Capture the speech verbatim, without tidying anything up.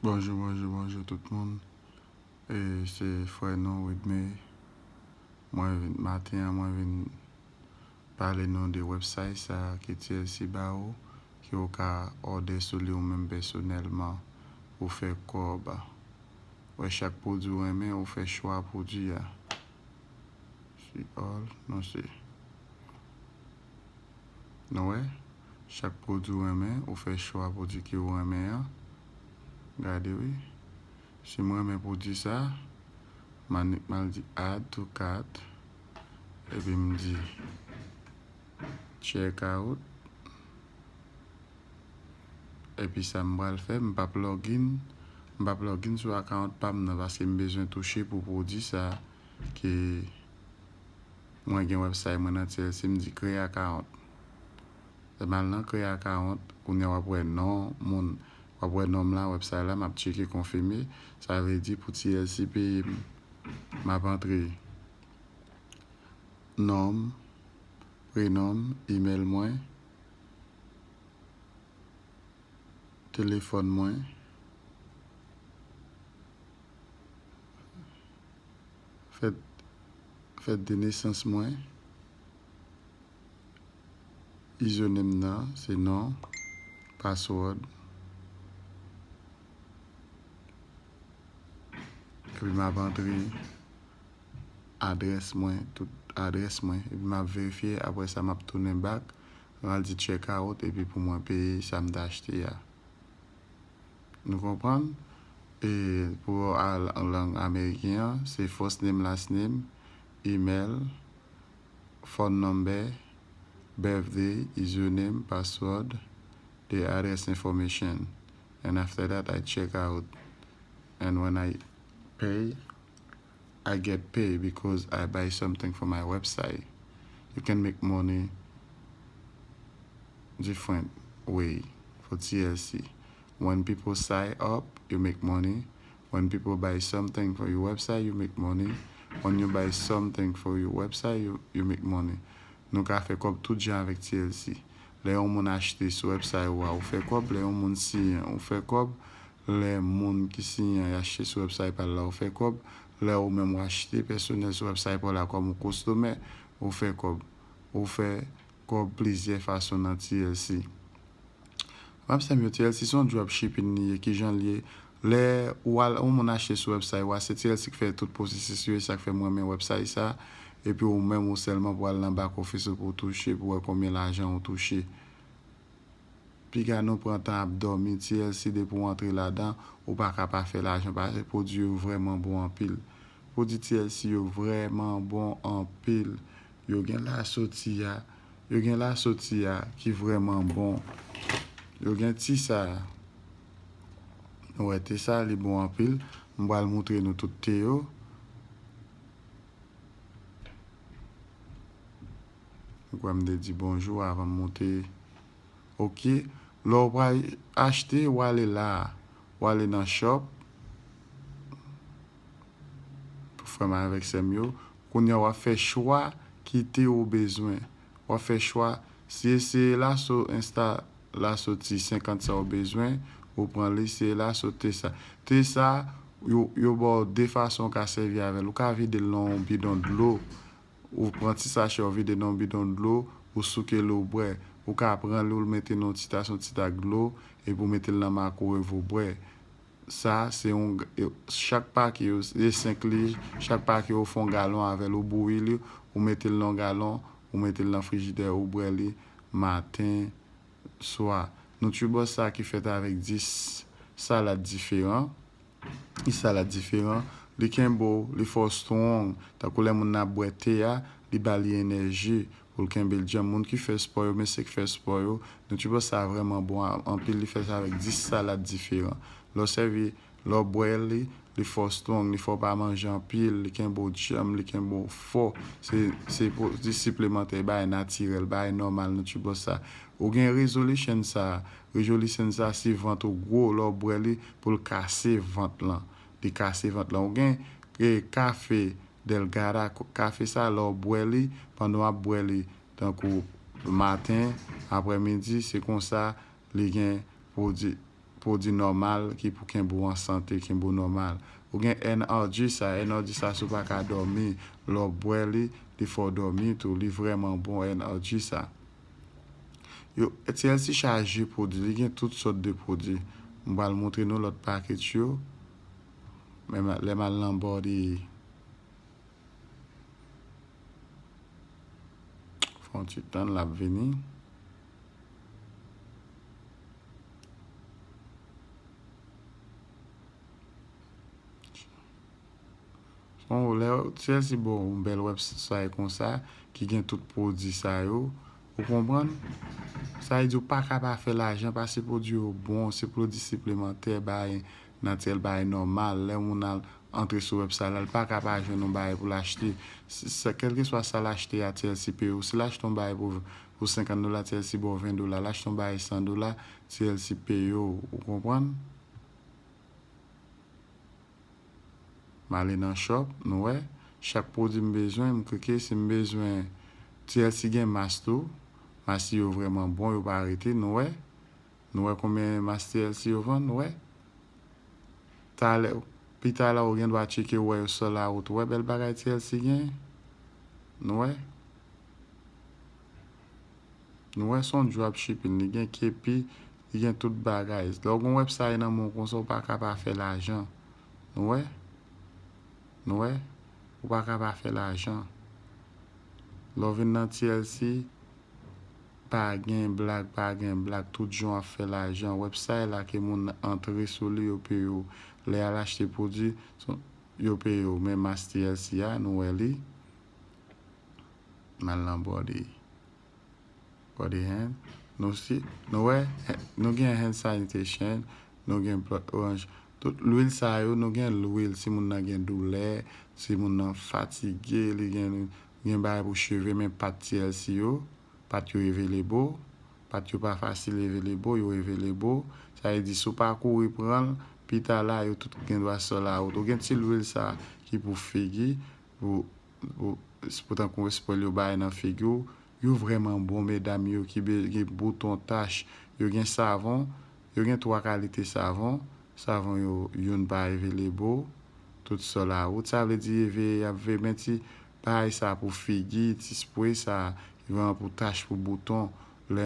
Bonjou, bonjou, bonjou tout moun. E se frè nou, Widmay. Mwen vin, maten an, mwen vin pale nou de website sa a ke T L C ba ou, ke ou ka òdè sou li ou menm pèsonèlman pou fè kòb. Wè, chak pwodui ou renmen, ou fè chwa pwodui a. Se all, non, se. Nou wè, chak pwodui ou renmen, ou fè chwa pwodui ke ou renmen an. Gade wi. Si m renmen pwodui sa, m annik m al di add to cart, epi m di check out. Epi sa m pral fè, m p ap login, m p ap login sou account pa m nan, paske m bezwen touche pou pwodui sa ke mwen gen website mwen nan T L C, m di create account. Lè m al nan create account, kounye a w ap wè non moun, w ap wè non m la, website la, m ap tcheke konfime. Sa vle di pou T L C peye m, m ap antre non m, prenon m, email mwen, telefòn mwen, fèt, fèt de nesans mwen, username nan, se non, password, epi m ap antre adrès mwen, tout adrès mwen, epi m ap verifye, apre sa m ap tounen back, m al di check out, epi pou mwen peye sa m t achte a. Nou konprann? E pou a-, lang ameriken an, se first name, last name, email, phone number, birthday, username, password, the address information. And after that, I check out. And when I pay, I get paid because I buy something for my website. You can make money different way for T L C. When people sign up, you make money. When people buy something for your website, you make money. When you buy something for your website, you, you make money. Nou ka fè kòb tout jan avèk T L C. Lè yon moun achte sou website ou a, ou fè kòb. Lè yon moun siyen, ou fè kòb. Lè moun ki siyen an achte sou website pa l la, ou fè kòb. Lè ou menm ou achte pèsonèl sou website pa w la kòm yon kostomè, ou fè kòb. Ou fè kòb plizyè fason nan T L C. Frè m, sè m yo, T L C se yon dropshipping li ye. Kijan l ye? Lè ou al, yon moun achte sou website ou a, se T L C ki fè tout pwosesis yo, e sa k fè m renmen website sa. Epi ou menm ou sèlman pou al nan back office ou pou w touche, pou w wè konbyen lajan ou touche. Piga nou pran tan ap dòmi, T L C depi w antre ladan, ou pa ka pa fè lajan, paske pwodui yo vrèman bon anpil. Pwodui T L C yo vrèman bon anpil. Yo gen la soti a, yo gen la soti a ki vrèman bon. Yo gen ti sa. Nou wè te sa, li bon anpil. M pral montre nou tout te yo. Mwen kwè m te di bonjou avan m monte. Ok. Lè w pral achte, w ale la a. W ale nan shop. Pou frè m avèk sè m yo. Kounye a w ap fè chwa ki te ou bezwen. W ap fè chwa. Si e se laso ensta, laso ti senkant sa w bezwen, ou pran li, se laso te sa. Te sa, yo, yo ba w de fason w ka sèvi avè l. Ou ka vide l nan yon bidon dlo. Ou pran ti sachè, ou vide nan yon bidon dlo, ou souke l, ou bwè. Ou ka pran li, ou mete nan yon ti tas, yon ti tak dlo, epi ou mete l nan mak ou, epi ou bwè. Sa, se yon, chak pake yo, se senk li, chak pake yo fè yon galon avè l, ou bouyi li, ou mete l nan yon galon, ou mete l nan frijidè, ou bwè li maten, swa. Nutribus sa ki fèt avèk dis salad diferan. Dis salad diferan. Li kenbe w, li fè w strong. Tankou lè moun nan ap bwè te a, li ba li enèji pou l kenbe l djanm. Moun ki fè spò yo, mesye ki fè spò yo, Nutribus sa vrèman bon a-, anpil, li fèt avèk dis salad diferan. Lè w sèvi, lè w bwè li, li fè w strong, li fè w pa manje anpil, li kenbe w djanm, li kenbe w fò. Se, se pwodui siplemantè, bagay natirèl, bagay nòmal, Nutribus sa. Ou gen Resolution sa. Resolution sa, si vant ou gwo, lè w bwè li, pou l kase vant lan. Li kase vant lan. Ou gen, e, kafe Delgada, k-, kafe sa, lè w bwè li, pandan w ap bwè li, tankou maten, aprèmidi, se konsa li gen pwodui, pwodui nòmal ki pou kenbe w an sante, kenbe w nòmal. Ou gen N R G sa, N R G sa si w pa ka dòmi, lè w bwè li, li fè w dòmi tou, li vrèman bon N R G sa. Yo, T L C chaje pwodui, li gen tout sòt de pwodui. M pral montre nou lòt package yo. Men ma- lè m al nan body, fè yon ti tann, l ap vini. Bon, lè T L C ba w yon bèl website konsa ki gen tout pwodui sa yo, ou konprann? Sa vle di ou pa ka pa fè lajan paske pwodui yo bon, se pwodui siplemantè, bagay natirèl, bagay nòmal. Lè moun al antre sou website la, li pa ka pa jwenn yon bagay pou l achte. S- s- Kèlkeswa sa l achte a, T L C peye w. Si l achte yon bagay pou, pou senkant dola, T L C ba w ven dola. L achte yon bagay san dola, T L C peye w. Ou konprann? M ale nan shop, nou wè. Chak pwodui m bezwen, m klike. Si m bezwen, T L C gen mas tou. Mas yo vrèman bon, yo pa rete, nou wè. Nou wè konbyen mas T L C yo vann, nou wè. Talè, pi talè ou gen dwa tcheke, ou wè yo sold out, ou wè bèl bagay T L C gen. Nou wè. Nou wè se yon dropshipping, li gen kepi, li gen tout bagay. Lè w gen yon website nan men w konsa, ou pa ka pa fè lajan. Nou wè? Nou wè? Ou pa ka pa fè lajan. Lè w vin nan T L C, pa gen blag, pa gen blag, tout jan w ap fè lajan. Website la ke moun antre sou li, yo peye w. Lè y al achte pwodui, yo peye w. Men mas T L C a, nou wè li. M al nan body. Body hand. Nou si, nou wè, nou gen hand sanitation, nou gen blood orange. Tout lwil sa yo, nou gen lwil. Si moun nan gen doulè, si moun nan fatige, li gen, gen bagay pou cheve, men pat T L C yo, pat yo available, pat yo pa fasil available, yo available. Sa vle di, si w pa kouri pran l, pi ta la, yo tout gen dwa sold out. Ou gen ti lwil sa ki pou figi, pou, pou, pou tankou spray yo bay nan figi w. Yo vrèman bon, medam yo ki be- gen bouton, tach. Yo gen savon, yo gen twa kalite savon. Savon yo, youn pa available, tout sold out. Sa vle di, eve, y ap veye men ti bagay sa pou figi, ti spray sa, ki vrèman pou tach, pou bouton,